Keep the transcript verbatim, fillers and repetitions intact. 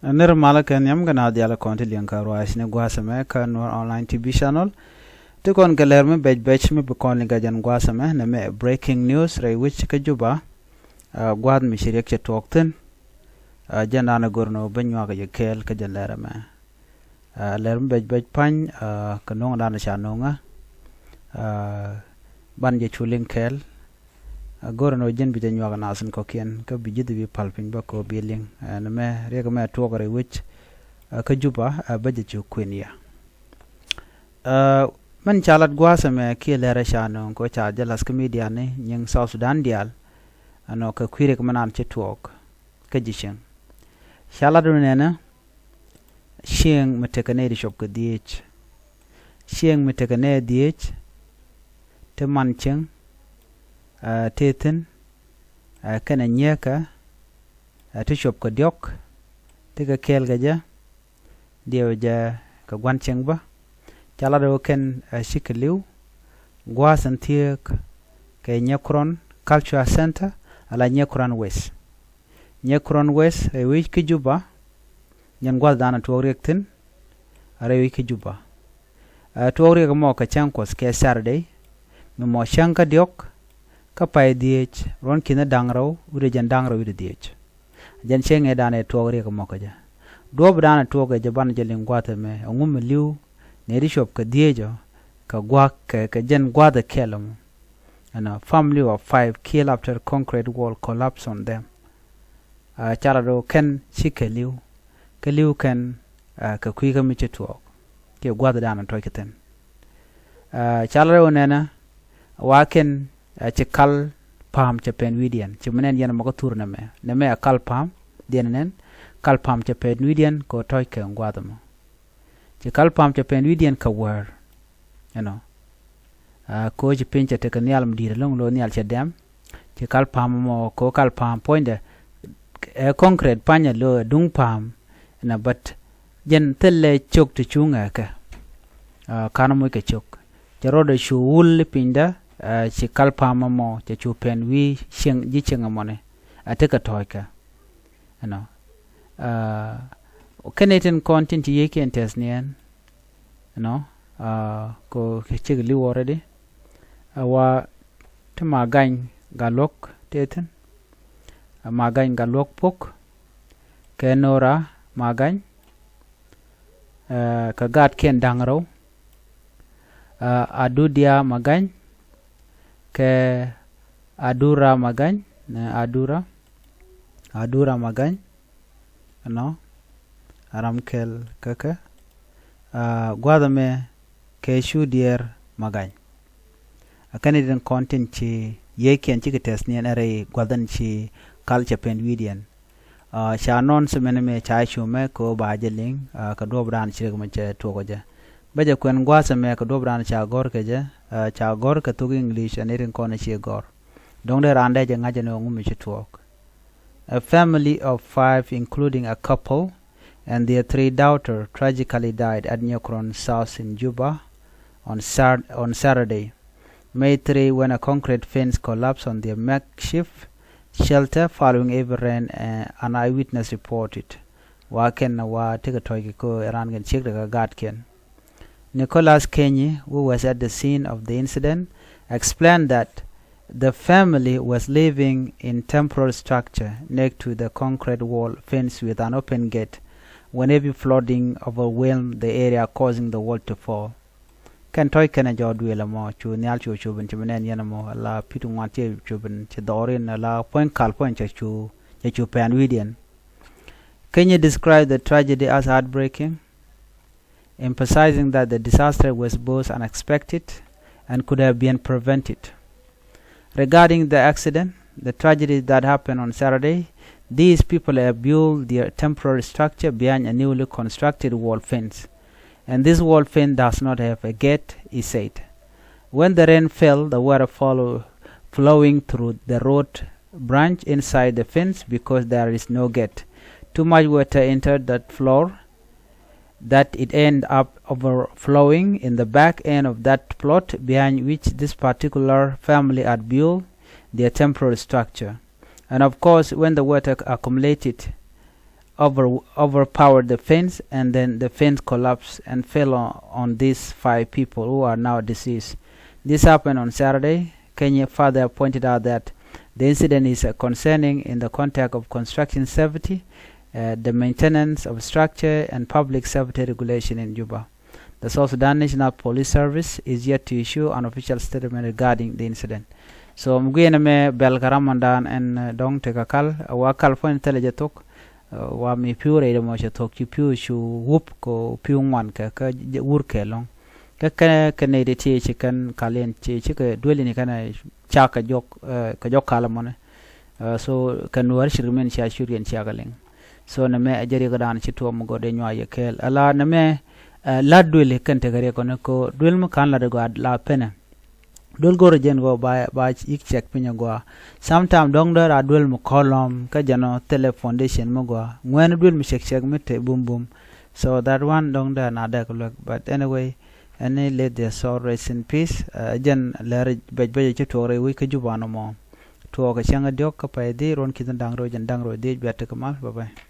Nir malä kɛ nhiam kɛ na dhial kɔn ti liɛŋ kä ruac ni gua̱a̱th ɛmɛ kä Nuer Online T V channel. Ti kɔn kɛ lɛr mi bɛc bɛc mi bi kɔn liŋ kɛ jɛn gua̱a̱th ɛmɛ nɛ mɛ breaking news rɛy wi̱c kä Juba. Gua̱a̱th mi ci riɛk cɛ tuɔɔk thi̱n. Jɛn dan go̱r ni wä ben nyuak yɛ kɛɛl kä jɛn lɛr ɛmɛ. Lɛr mi bɛc bɛc pa̱ny kɛ no̱o̱ŋ dan ca no̱o̱ŋä. Ban jɛ cu liŋ kɛɛl. Go̱r ni wä jɛn bi jɛ nyuak nath in kɔ̱kiɛn kä bi ji̱th bi pal piny bä kɛ wä bi liŋ. Ɛn mɛ riɛk mɛ tuɔɔk rɛy wi̱c kä Juba bä jɛ cu kui̱n yɛ. Mɛn ca lat gua̱a̱th ɛmɛ kiɛ lɛrɛ ca nööŋ kɛ ca jɛ lath kä midia ni nyiŋ South Sudan diaal. Ɛnɔ kɛ kui̱ riɛk mɛ naan ci tuɔɔk kä ji̱ cieŋ. Ca lat wä nɛnɛ cieŋ mi tekɛ nɛy ti cop kɛ dhieec. Cieŋ mi tekɛ nɛy dhieec ti man cieŋ ti thi̱n kɛnɛ nyieekä ti cop kɛ diɔ̱k ti kɛ kɛɛl kɛ jɛ. Diɛw jɛ kɛ gua̱n cieŋ bä ca lat wä kɛn cikɛ li̱w. Gua̱a̱th in thieek kɛ Nyekuron Cultural Center ala Nyekuron West. Nyekuron West rɛy wi̱c kä Juba. Nyɛn gua̱th dan a tuɔɔk riɛk thi̱n a rɛy wi̱c kä Juba. Tuɔɔk riɛk mɔ kɛ cäŋ kuɔth kɛ Saturday mi mɔ cäŋ kä diɔ̱k kä pay dhieec ruɔ̱n ki̱n da̱ŋ rɛw wi̱cdɛ jɛn da̱ŋ rɛw wi̱cdɛ dhieec. Jɛn cieŋ ɛ dan ɛ tuɔɔk riɛk mɔ kɛ jɛ. Duɔ̱ɔ̱p dan ɛ tuɔɔk ɛ jɛ ban jɛ liŋ gua̱th ɛmɛ ɛŋu mi li̱w nɛy ti cop kɛ dhieec ɔ kɛ gua̱a̱k kɛ kɛ jɛn gua̱th ɛ kɛl ɛmɔ. Ɛnɔ family of five killed after concrete wall collapse on them. Ca lat wä kɛn cikɛ li̱w kä li̱w kɛn kɛ kui̱ kä mi ci tuɔɔk kiɛ gua̱th dan tɔc kɛ thi̱n. Ca lat wä nɛnɛ wa kɛn ci kal pa̱a̱m cɛ pɛn wi̱i̱diɛn ci mi nɛn yɛn mɔ kä thur nɛmɛ nɛmɛ a kal pa̱a̱m diɛn nɛn kal pa̱a̱m cɛ pɛn wi̱i̱diɛn kɛ wä tɔc kɛ gua̱th mɔ. Ci kal pa̱a̱m cɛ pɛn wi̱i̱diɛn kɛ wäär. Ɛnɔ ko̱ ci piny cɛ tekɛ nhial mi di̱i̱t ɛlɔ̱ŋ lo̱ nhial cɛ dɛm. Ci kal pa̱a̱m mɔ ko̱ kal pa̱a̱m puɔ̱nydɛ ɛ concrete pa̱nyɛ lo̱ ɛ duŋ pa̱a̱m. Ɛnɔ but jɛn thilɛ cök ti cuŋ ɛ kɛ ka̱n moc kɛ cök. Cɛ rɔɔdɛ cu wul i̱ pinydä ci kal pa̱a̱m mɔ cɛ cu pɛn wi̱i̱ cieŋ ji̱ cieŋ ɛmɔni. A tekɛ tɔ̱ɔ̱ckɛ. Ɛnɔ kɛn itin kɔn tin ci yiëëkiɛn tɛth niɛn. Ɛnɔ ko kɛ cik li̱w already. Ɛ wa ti Magany Gatluɔk tëë thi̱n. Magany Gatluɔk Puɔ̱k kɛ Nora Magany. Kɛ gaatkiɛn da̱ŋ rɛw. Adudia Magany kɛ Adura Magany nɛ Adura. Adura Magany. Ɛnɔ a ram kɛl kä kɛ gua̱th ɛmɛ kɛ cu diɛɛr Magany. A kɛn itin kɔn tin ci yiëëkiɛn cikɛ tɛth niɛn ɛ rɛy gua̱th ɛn ci kal cɛ pɛn wi̱i̱diɛn. Ca nɔn cimɛn mɛ ca cu mɛ kɛ ɣöö ba jɛ liŋ kɛ duɔ̱ɔ̱p raan ci rek mɛ cɛ tuɔɔk jɛ. Bä jɛ kuɛn gua̱a̱th ɛmɛ kɛ duɔ̱ɔ̱p raan ca gɔ̱r kɛ jɛ. Ca gɔ̱r kɛ thok English ɛn itin kɔn ci gɔ̱r. Dɔ̱ŋ dee raan dee jɛ ŋa̱c ɛn ɣöö ŋu mi ci tuɔɔk. A family of five, including a couple and their three daughters, tragically died at Nyekuron South in Juba on Sar- on Saturday, May three, when a concrete fence collapsed on their makeshift shelter following heavy rain, uh, an eyewitness reported. Wa kɛn wa tekɛ tɔ̱ɔ̱c kɛ ko̱ ɛ raan kɛn ciek tekɛ gaatkiɛn. Nicholas Kenyi, who was at the scene of the incident, explained that the family was living in temporary structure next to the concrete wall fence with an open gate when heavy flooding overwhelmed the area, causing the wall to fall. Kɛn tɔ̱ɔ̱c kɛn ɛ jɔɔk duëël ɛmɔ cu nhial cu cupin ci mi nɛn yɛn ɛmɔ ala pi̱t ŋuan ci cupin ci dhɔrin ala puɔ̱ny kal puɔ̱ny cɛ cu cɛ cu pɛn wi̱i̱diɛn. Kenyi described the tragedy as heartbreaking, emphasizing that the disaster was both unexpected and could have been prevented. Regarding the accident, the tragedy that happened on Saturday, these people have built their temporary structure behind a newly constructed wall fence. And this wall fence does not have a gate, he said. When the rain fell, the water follow, flowing through the root branch inside the fence because there is no gate. Too much water entered that floor that it end up overflowing in the back end of that plot behind which this particular family had built their temporary structure. And of course, when the water accumulated over, overpowered the fence, and then the fence collapsed and fell on, on these five people who are now deceased. This happened on Saturday. Kenya further pointed out that the incident is, uh, concerning in the context of construction safety, uh, the maintenance of structure, and public safety regulation in Juba. The South Sudan National Police Service is yet to issue an official statement regarding the incident. So mi guiɛn ɛmɛ bɛl kɛ ram mɔndan ɛn, uh, dɔ̱ŋ tekɛ kal, uh, wa California thilɛ jɛ thok, uh, wa mi pi̱w rɛy dɛ mɔ cɛ thok ci pi̱w cu wup kɛ pi̱w ŋuan kɛ kä wur kɛ lɔ̱ŋ. Kä kɛ kɛ nɛy ti ti ci kɛn kal yɛn ci ci kɛ duel ni kɛn cak kɛ jɔk, uh, kɛ jɔk kal mɔnɛ. Uh, so kɛ nuɔri ci rimin cia cur yɛn cia kɛ liŋ. So nɛmɛ ɛ jɛ riɛk dan ci tuɔm mi gɔdɛ nyuay yɛ kɛɛl. Ala nɛmɛ, uh, la duel kɛn tekɛ riɛk kɔnɛ kɛ duel mi kan la dɛ gɔaa la penɛ. Duel go̱rɛ jɛn gɔaa ba, ba yik cɛk piny gɔaa. Sometime dɔ̱ŋ dee ra duel mi kɔlɔm kä jɛn ɔ thilɛ foundation mi gɔaa. Ŋuɛn duel mi cɛk cɛk mi te bum bum. So that one dɔ̱ŋ dee na dɛk luɛk. But anyway, any let their soul rest in peace. Uh, jɛn lɛr bɛc bɛc ci tuɔk rɛy wi̱c kä Juba nɔmɔ. Tuɔɔk kɛ cäŋ a diɔ̱k kä pay dhi ruɔ̱n ki̱n da̱ŋ rɛw jɛn da̱ŋ rɛw dhi bia tekɛ mal. Bye bye.